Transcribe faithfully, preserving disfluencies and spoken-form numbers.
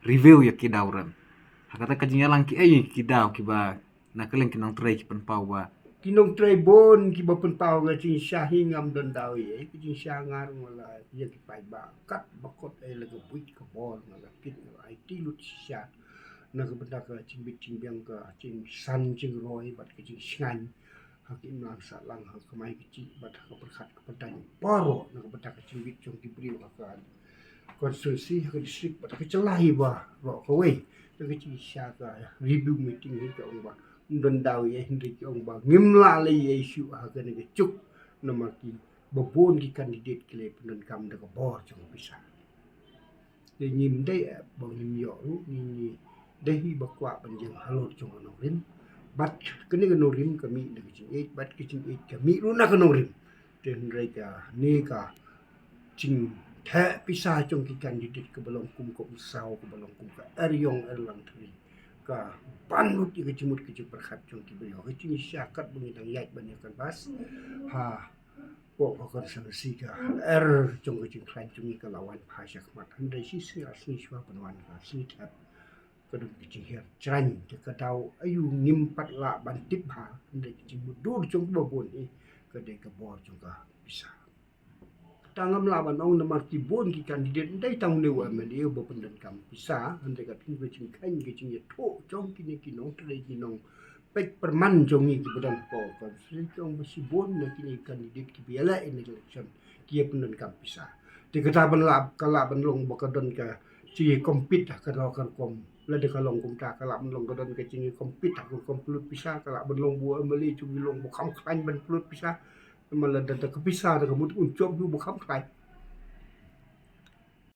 review ïa ki daw rem. Ha kata ka jingïalang ki ei ki daw kiba na ka liang ki nongtrei ki pynpaw ba ki nongtrei bun kiba pynpaw ka jingshisha hi ngam don daw ïa ka jingshisha ngar nga la ïa ki paidbah kat ba kot ei la ka buit ka bor nga la kit nga la aiti lut shisha na ka bynta ka jingbit jingbiang ka jingsan jingroi bad ka jingshngaiñ ha ka imlang sahlang ha ka kamai kajih bad ha ka pyrkhat ka pyrthei baroh na ka bynta ka jingbit jong ki briew ha ka constituency ha ka district bad ha ka jylla hi baroh kawei. Ka jingshisha ka review meeting hi ka ong ba ym don daw ïa hynrei ki ong ba ngim lah leh ïa shuh ha kane ka juk namar kiba bun ki candidate ki la pyndonkam da ka bor jong ka pisa. Te ngim dei eh ba ngim ïoh ruh ngi ngi dei hi ba kwah ban ïeng halor jong ka nongrim. Bad kane ka nongrim ka mih na ka jingïeit bad ka jingïeit ka mih ruh na ka nongrim. Te hynrei kane ka jingtheh pisa jong ki candidate kaba long kum ka umsaw kaba long kum ka eriong erlang thri ka ban lut ïa ka jingmut ka jingpyrkhat jong ki briew. Ka jingshisha kat ba ngi dang ïaid ban ïa canvass ha pok ka constituency ka er jong ka jingkhlaiñ jong ngi ka la wan bha sha khmat hynrei shi sngi ar sngi shuwa ban wan ka sngi thep ka don ka jinghiar jraiñ te ka daw aïu ngim pat lah ban tip bha hynrei ka jingmutdur jong kiba bun hi ka dei ka bor jong ka pisa. Kata ngam lah ban ong namar ki bun ki candidate ym dei tang une u MLA uba pyndonkam pisa hynrei ka phin ka jingkheiñ ka jingïathuh jong kine ki nongtrei ki nong peit pyrman jong ngi kiba don hapoh ka constituency ki ong ba shibun na kine ki candidate kiba ïaleh ïa ka election ki ïa pyndonkam pisa. Te kata ban lah ka lah ban long ba ka don ka jingïakompit ha ka rukom lada ka long kumta ka lah ban long ka don ka jingïakompit ha ka rukom pynlut pisa ka lah ban long ba u MLA jong ngi long ba kham khlaiñ ban pynlut pisa. Namar lada da ka pisa da ka mut un jop u ba kham khlaiñ.